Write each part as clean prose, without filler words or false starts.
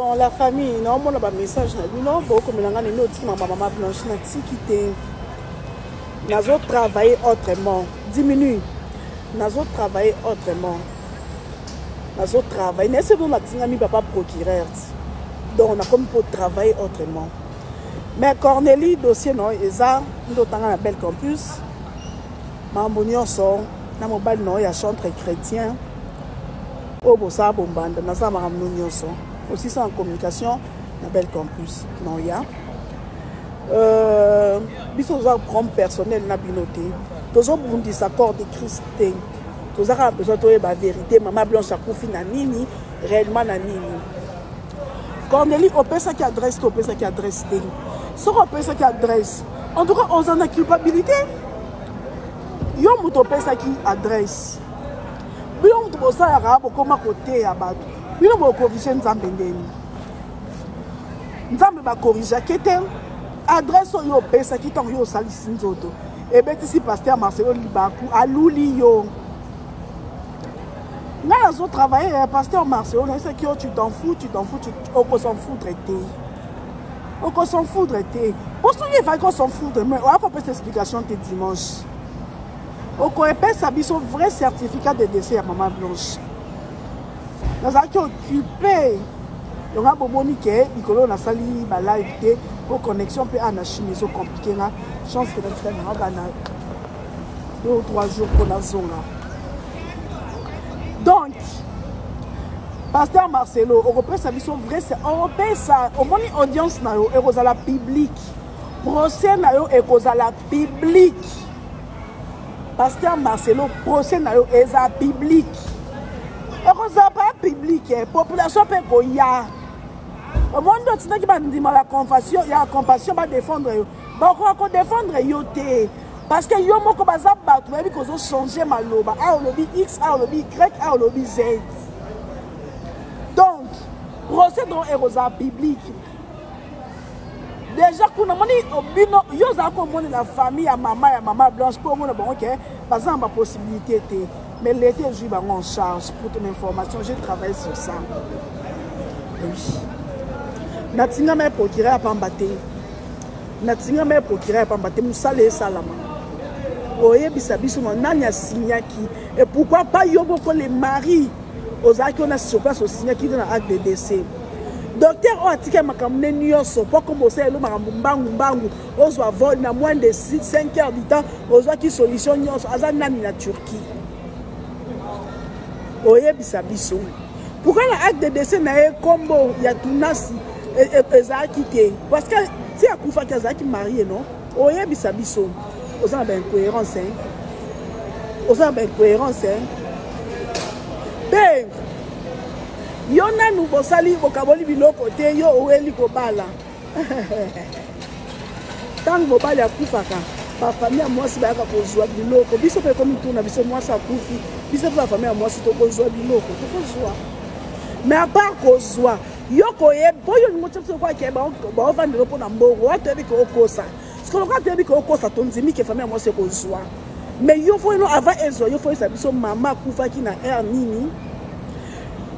Bon, la famille, naomona ba message na bino, bokomela nga nini otika mama mama Blanche na tiki te. Nazo travailler autrement. Diminue. Nazo travailler autrement. Nazo travailler. Nese bo matingami papa procureur. Donc on a comme pour travailler autrement. Mais Cornélie dossier non eza ndo tanga na belle campus. Mambo nyonso na mobali na ya chantre chrétien. Oyo bosala bombanda naza makambo nyonso aussi sans communication na belle campus non ya euh, biso toza problème personnel na bino te tozobundisa corps de christ te toza kaka besoin toyeba vérité mama blanche akufi na nini réellement na nini. Cornélie, opesaki adresse te, opesaki adresse te. Soki opesaki adresse, en tout cas oza na culpabilité. Yo moto opesaki adresse, bino moto bosalaka bokoma koteya bato, bino bokorige Nzambe ndeni? Nzambe bakorigaki te. Adresse oyo opesaki ntango yo osalisi nzoto ebetisi pasteur Marcelo libaku, aluli yo. Nga nazo travailler, pasteur Marcelo nayebisaki yo, tu t'en fous, tu t'en fous, tu oko s'en foutre te, oko s'en foutre te. Mpo soki efaki ko s'en foutre, mais oya kopesa explication te dimanche, okoepesa biso vrai certificat de décès ya mama Blanche. Nazalaki occupé, yonga bomoni ke likolo nasali ba live te po connexion mpe a na Chine ezocomplike nga. Chance ke natikali nanga kaka na 2 ou 3 jours mpo nazonga. Donc pasteur Marcelo, okopesa biso vrai, okopesa, omoni audience na yo ekozala publique, procès na yo ekozala publique. Pasteur Marcelo, procès na yo eza public, ekozala pa public, population mpe ekoya. Omoni nde otindaki bandima ya compassion, ya compassion badefendre yo, bakoka kodefendre yo te parce que yo moko baza bato bayebi kozochange maloba. A olobi x, a olobi y, a olobi z. Donc procès donc ekozala public déjà. Kuna moni bino, yo ozala komonela famille ya mama ya mama Blanche mpo omona bango ke baza na bapossibilité te, mais l'État ezwi bango en charge. Pour ton information, j'ai travaillé sur ça, oui. Natingama ya procureur ya pamba te, natingama ya procureur ya pamba te. Mosala esalama, oyebisa biso na nani asignaki et pourquoi pas yo moko le mari ozalaki wana sur place, osignaki te na acte de décès. Docteur oyo atikaki makambo ne nyonso mpo kombo osalelo makambo mbangu mbangu, ozwa vol na moins de 5 heures du temps, ozwaki solution nyonso, aza nani na Turquie? Oyebisa biso pourquoi na acte de décès na ye nkombo ya Tunasi ezalaki te, parce que ti akufaki azalaki marié non? Oyebisa biso, oza na baincohérence, hein? Oza na baincohérence, hein? Mpe yo nanu bosali bokaboli biloko te, yo oweli kobala. Ntango mobali akufaka, bafamille ya mwasi bayaka kozwa biloko. Biso mpe ekomi tuna biso, mwasi akufi, biso mpe bafamille ya mwasi tokozwa biloko, tokozwa. Mais à part kozwa, yo koyeba mpo yo olingo tia biso lokola ke baovandelo mpo na mbongo wa toyebi ke okosa. Siko lokola toyebi ke okosa, tondimi ke famille ya mwasi ekozwa, mais yo faut ino avant ezwa, yo faut oyebisa biso mama akufaki na heure nini,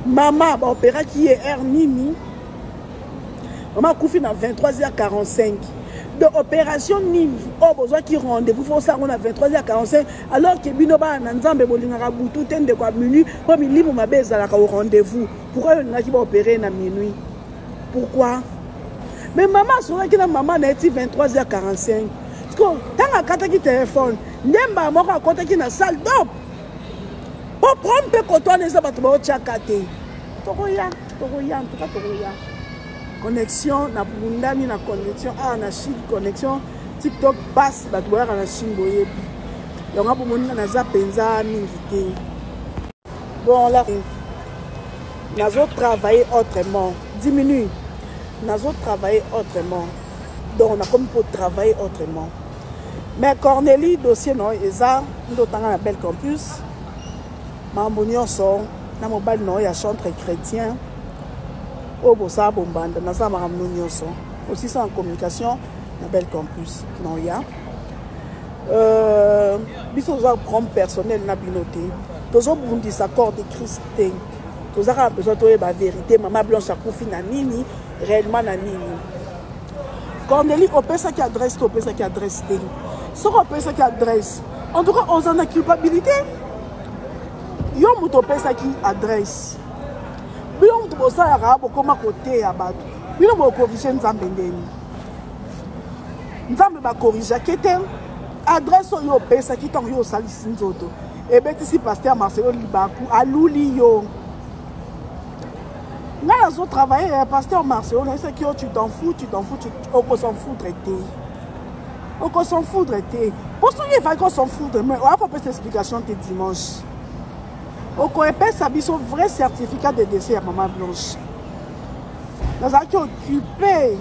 mama baoperaki ye heure nini. Mama akufi na 23h45, de opération nini oyo bozwaki rendez-vous fo osango na 23h45, alors ke bino bana na Nzambe bolingaka butu te, ndeko ya minuit mpo milimo mabe ezalaka au rendez-vous. Pourquoi yo olingaki baopere na minuit? Pourquoi? Mais mama asolaki na mama na ye ti 23h45. Siko ntango akataki telefone nde mbala moko akɔtaki na salle d'op po problème mpe koto wana eza bato baotiaka te. Tokoya, tokoya, en tout cas tokoya. Connexion na bundani na connexion awa na Chine, connexion TikTok basi bato boyaka na Chine boyebi yango. Bomoni nga naza mpenza mingi te. Bon là, nazo travailler autrement, diminue. Nazo travailler autrement, donc nakomi pour travailler autrement. Mais Cornélie, dossier no eza nde otanga na belle campus, makambo nyonso na mobali na yo ya chantre chrétien oyo bosala bombanda, naza makambo nyonso aussi sans communication na belle campus non ya biso toza problème personnel na bino te, tozobundisa corps de Christ te. Toza kaka besoin toyeba vérité, mama Blanche akufi na nini réellement, na nini. Cornélie, opesaki adresse te? Opesaki adresse te? Soki opesaki adresse, en tout cas oza na culpabilité. Yo moto opesaki adresse, bino moto bosalaka, bokoma koteya bato, bino bokorige Nzambe ndeni? Nzambe bakorigaki te. Adresse oyo opesaki ntango yo osalisi nzoto, ebetisi pasteur Marcelo libaku, aluli yo. Ngai nazotravaille, pasteur Marcelo, nayebisaki yo: tu t'en fous, tu t'en fous, okos'en foutre te, okos'en foutre te. Mpo soki efaki kos'en foutre, mais oya kopesa explication te. Dimanche okoepesa biso vrai certificat de décès ya mama Blanche. Nazalaki occupé,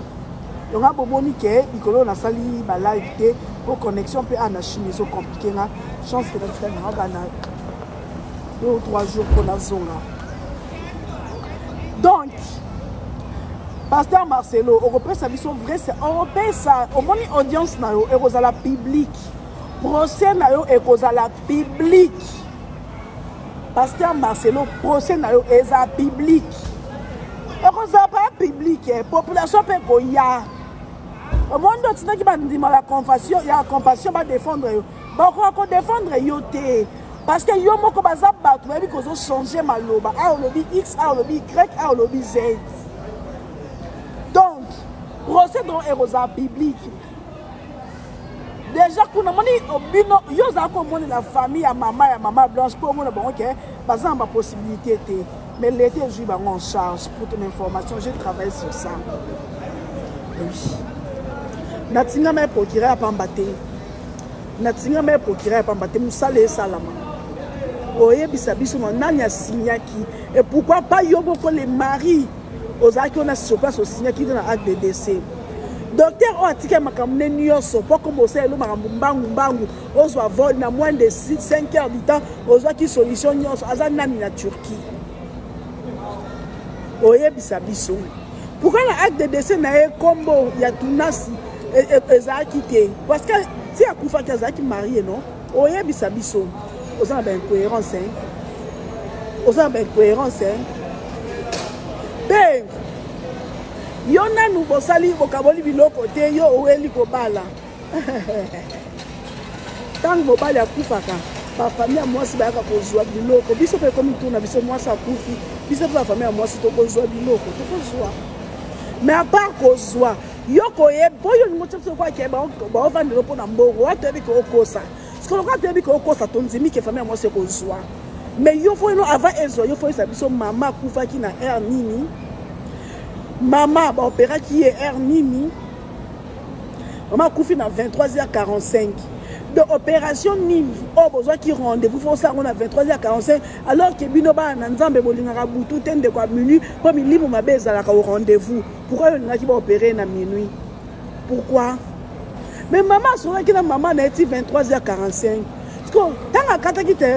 yonga bomoni ke likolo nasali balive te po connexion mpe a na Chine ezocompliquer nga. Chance ke natikali nanga kaka na 2 ou 3 jours mpo nazonga. Donc pasteur Marcelo, okopesa biso vrai, okopesa. Omoni, audience na yo ekozala publique, procès na yo ekozala publique. Pasteur Marcelo, procès na yo eza publique, ekozala pa publique, population mpe ekoya. Omoni nde otindaki bandima ya compassion, ya compassion, badéfendre yo, bakoka kodéfendre yo te, parce que yo moko baza bato bayebi kozochange maloba. A olobi X, a olobi Y, a olobi Z. Donc procès donc ekozala publique déjà. Kuna moni bino, yo ozala komonela famille ya mama Blanche mpo omona bango ke baza na bapossibilité te, mais l'État ezwi bango en charge. Pour ton information, j'ai travaillé sur ça, oui. Natingama ye procureur ya pamba te, natingama ye procureur ya pamba te. Mosala esalama, oyebisa biso na nani asignaki et pourquoi pas yo moko le mari ozalaki wana sur place, osignaki te na acte de décès? Docteur oyo atika makambo nde nyonso mpo komba osala makambo mbangu mbangu, ozwa vol na moins de 5 heures du temps, ozwaki solution nyonso, aza nani na Turquie? Oyebisa biso pourquoi na acte de décès na ye nkombo ya Tunasi ezalaki te, parce que ti akufaki azalaki marié, non? Oyebisa biso. Oza na baincohérence, oza na baincohérence mpe. Yo nanu bosali, bokaboli biloko te. Yo oweli kobala. Ntango mobali akufaka, bafamille ya mwasi bayaka kozwa biloko. Biso mpe ekomi tuna biso, mwasi akufi, biso mpe bafamille ya mwasi tokozwa biloko, tokozwa. Mais à part kozwa, yo koyeba mpo yo olingo tia biso kwake baovandela mpo na mbongo wa. Toyebi ke okosa. Sikoyo lokola toyebi ke okosa, tondimi ke famille ya mwasi ekozwa. Mais yo faut eno avant ezwa, yo faut oyebisa biso mama akufaki na heure nini, mama baopéraki ye heure nini. Mama akufi na 23h45, donc opération nini oyo bozwaki rendez-vous faut osala yango na 23h45, alors ke bino bana na Nzambe bolingaka butu te, ndeko ya minuit, mpo milimo mabe ezalaka au rendez-vous? Pourquoi yo olingaki baopérer na minuit? Pourquoi? Mais mama asolaki na mama na ye ti 23h45. Ntango akataki te.